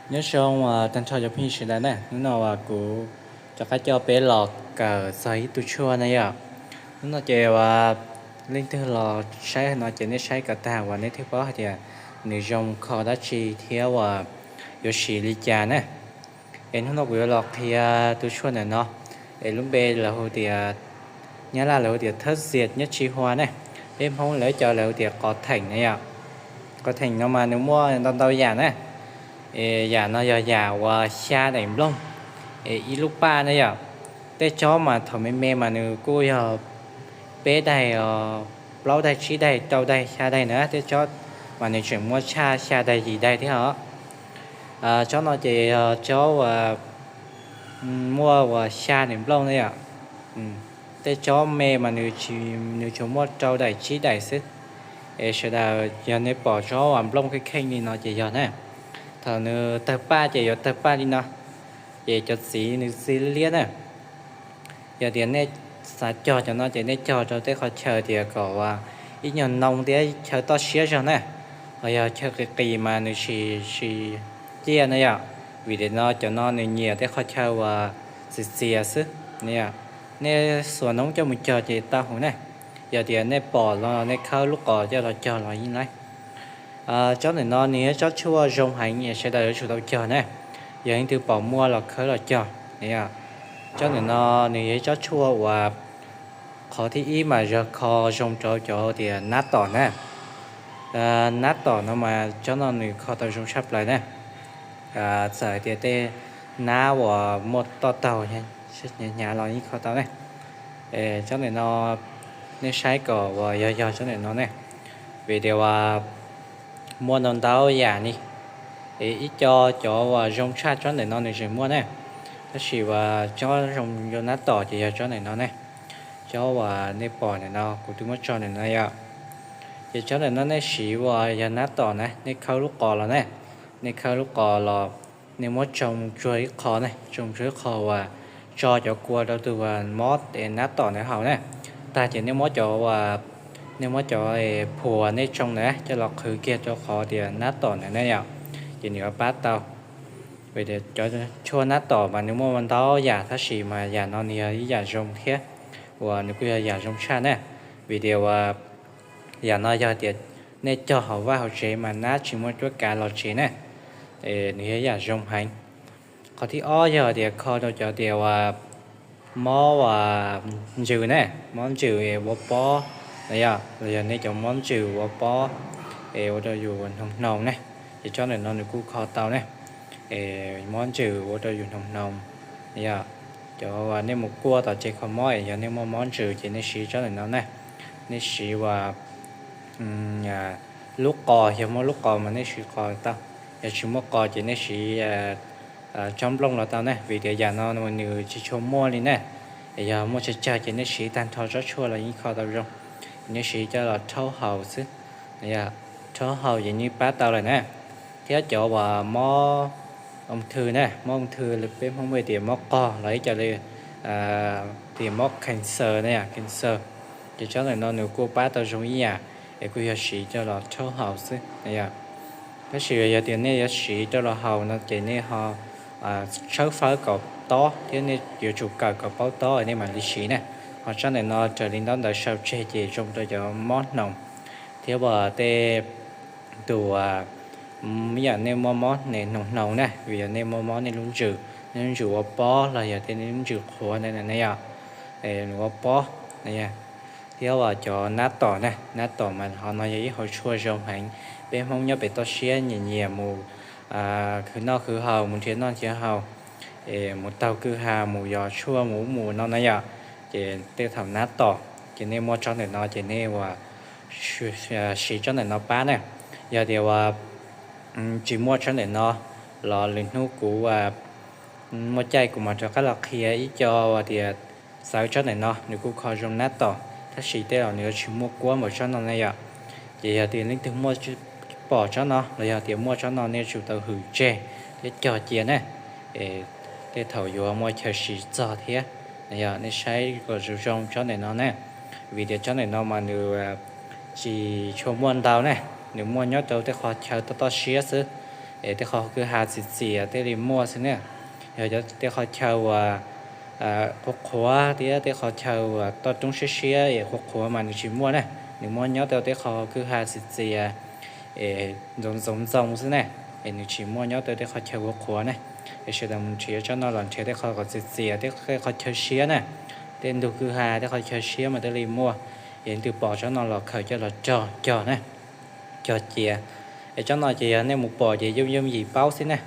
Nyob zoo tag nrho cov phooj ywg sawv daws na, hnub no uas kuv rov qab coj peb los kawm txog ib tug tshuaj na yom. Hnub no ces uas leej twg los saib no ces nej saib kom tag uas nej thiaj paub hais tias nws zoo kho dab tsi thiab uas yuav siv li cas na. Es hnub no kuv yuav los qhia tus tshuaj ntawm no, es lub npe lawv hu tias, Nyab Laj lawv hu tias thab xias nyob tsis hua ne, peb Hmoob lawv cov lawv hu tias qos theem na yom. Qos theem no mas nws muaj ntau ntau yam na, es yam no yog yam uas xya daim nplooj, es ib lub paj na yom. Tej tsob mas thaum me me mas nws kuj yog peb daig, plaub daig, tsib daig, rau daig, xya daig na, tej tsob mas nws tseem muaj tshaj xya daig yim daig thiab os. Tsob no ces yog tsob uas muaj uas xya daim nplooj na yom. Tej tsob me mas nws tsuas muaj rau daim tsib daim xwb. Es sawv daws yog nej pom tsob uas nplooj kheej kheej li no ces yog na. Thaum nws tawg paj ces yuav tawg paj li no, ces cov txiv nws txi liab liab na. Yog tias nej xav cog cov no ces nej cog rau tej qhov chaw tias kom ib nyuag noo thiab chaw toj siab zog na. Ho yog chaw qis qis mas nws tsis, tsis ciaj na yom, vim tias no cov no nws nyiam tej qhov chaw uas txias txias xwb. Nej xuas noob coj mus cog ces tau hauv na. Yog tias nej pom los nej khawb lub qos coj los cog los yeej laib. Tsob ntawm no nws yog tsob tshuaj zoo heev, sawv daws yuav tsum tau cog na. Yog leej twg pom muaj los khawb los cog. Tsob ntawm no nws yog ib tsob tshuaj uas qhov thib ib mas yog kho zoo rau cov tias nab tom na. Nab tom no mas tsob no nws kho tau zoo tshaj plaws na. Txawm hais tias tej nab uas muaj toj taug hnyav hnyav los yeej kho tau ne. Tsob ntawm no nej saib kom uas yog yog tsob ntawm no ne, vim tias uas muaj ntau ntau yam li. Es ib co cov uas zoo tshaj tsob ntawm no nws tseem muaj ne, tab sis uas tsob zoo rau nab tom ces yog tsob ntawm no ne. Tsob uas nej pom ntawm no kuv twb muab tso ntawm no yom. Ces tsob ntawm no nej siv uas yog nab tom na, nej khawb lub qos los ne, nej khawb lub qos los nej muab tsoo tsuag ib qho ne, tsoo tsuag ib qho uas tso cov kua rau tus uas mob nab tom ntawd haus na. Tag ces nej muab cov uas, nej muab cov phuam nej tsoo ntawd coj los qhwv kiag rau qhov tias nab tom ntawd ne yom, ces nws yuav pab tau. Vim tias cov tshuaj nab tom mas nws muaj ntau yam tab sis mas yam no nws yog ib yam zoo thiab uas nws kuj yog yam zoo tshaj na. Vim tias uas yam no yog tias nej cog hauv vaj hauv tsev mas nab tsis muaj cuab kav los tsev na, nws yog ib yam zoo heev. Qhov thib ob yog tias kho rau cov tias uas mob uas ntsws ne, mob ntsws es ua pob, los yog nej cov mob ntsws ua pob es ua rau yus hnoos hnoos ne, ces tsob ntawm no nws kuj kho tau ne. Es mob ntsws ua rau yus hnoos hnoos, yog cov uas nej mus kuaj tom tsev kho mob es yog nej muaj mob ntsws ces nej siv tsob ntawm no ne. Nej siv uas lub qos, yog muaj lub qos mas nej siv qos tau, yog tsis muaj qos ces nej siv tsob nplooj los tau ne, vim tias yam no nws tsis tshua muaj li ne. Es yog muaj tsawg tsawg ces nej siv tag nrho tsob tshuaj los yeej kho tau zoo. Nej siv coj los rhaub haus xwb, rhaub haus ces yeej pab tau lawm na. Thiab cov uas mob ung thư na, mob ung thư peb Hmoob hais tias mob qog los ib co li tias mob cancer na, cancer, ces tsob ntawm no nws kuj pab tau zoo ib yam, es kuj yog siv coj los rhaub haus xwb. Tab sis yog tias nej yuav siv coj los haus no ces nej ho tshawb fawb kom tob thiab nej yuav tsum kawm kom paub tob nej mam li siv na. Ho tsob ntawm no raws li ntaub ntawv sau tseg ces zoo rau cov mob hnoos thiab uas tej tus ib yam nej muaj mob hnoos hnoos na, vim yog nej muaj mob nej lub ntsws, nej lub ntsws ua pob los yog tias nej lub ntsws qhuav na yom, nws ua pob na. Thiab uas cov nab tom na, nab tom mas qhov no yog ib hauv tshuaj zoo heev. Peb Hmoob nyob pem toj siab nyiam nyiam mus khwv noj khwv haus, mus nrhiav noj nrhiav haus, mus taug kwj ha mus yos tshuaj mus ub mus no na yom. Ces tej thaum nab tom ces nej muaj tsob ntawm no ces nej uas siv tsob ntawm no pab na. Yog tias uas tsis muaj tsob ntawm no los lwm hnub kuv muaj caij kuv mam rov qab los qhia ib co uas tias xawv tsob ntawm no nws kuj kho zoo nab tom, tab sis tej zaum nws yuav tsis muaj kuab npaum tsob no na yom. Ces yog tias leej twg muaj pom tsob no los yog tias muaj tsob no nej tsum tau hwm tseg thiab cog cia na. Tej thaum yuav muaj chaw siv txog thiab. Nej saib kom zoo zoo tsob ntawm no na, vim tias tsob ntawm no mas nws tsis tshua muaj ntau na, nws muaj nyob rau tej qhov chaw toj toj siab xwb. Es tej qhov kwj ha txias txias thiaj li muaj xwb ne. Yog tej qhov chaw uas qhuav qhuav thiab tej qhov chaw uas toj roob siab siab es qhuav qhuav mas nws tsis muaj ne. Nws muaj nyob rau tej qhov kwj ha txias txias es ntxoov ntxoo xwb ne, es nws tsis muaj nyob rau tej qhov chaw qhuav qhuav ne. Es sawv daws mus nrhiav tsob no los nrhiav tej qhov kom txias txias, tej qhov chaw siab na, tej ntug kwj ha tej qhov chaw siab mas thiaj li muaj. Es leej twg pom tsob no los khaws coj los cog cog na, cog cia. Es tsob no ces yog nej mus pom ces yooj yooj yim paub xwb ne,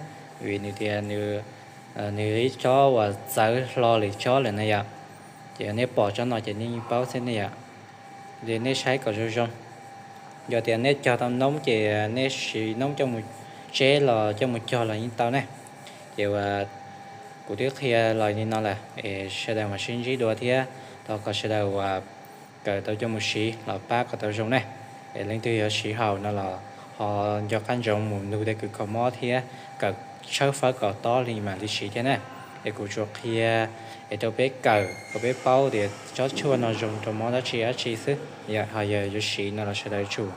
vim nws tias nws ib tsob uas txawv hlo li tsob lawm na yom. Ces yog nej pom tsob no ces nej yeej paub xwb ne yom. Ces nej saib kom zoo zoo. Yog tias nej cog tau noob ces nej siv noob coj mus tseb los coj mus cog los yeej tau ne. Ces uas kuv twb qhia los li no lawm es sawv daws mam sib ntsib dua thiab thov kom sawv daws uas kawm tau coj mus siv los pab kom tau zoo ne. Es leej twg yuav siv haum no los ho nco qab ntsoov mus nug tej kws kho mob thiab kawm tshawb fawb kom tob li mam li siv thiab na. Es kuv tsuas qhia es rau peb kawm kom peb paub tias tsob tshuaj no zoo rau mob dab tsi dab tsi xwb. Ho yog yuav siv no los sawv daws tsum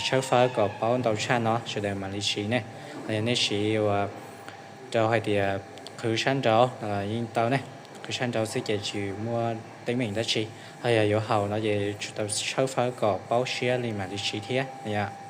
tshawb fawb kom paub ntau tshaj no sawv daws mam li siv ne. Ho yog nej siv uas rau hais tias qhwv sab nraud yeej tau ne, qhwv sab nraud xwb ces tsis muaj teeb meem dab tsi. Ho yog yuav haum no ces tsum tau tshawb fawb kom paub siab li mam li siv thiab yom.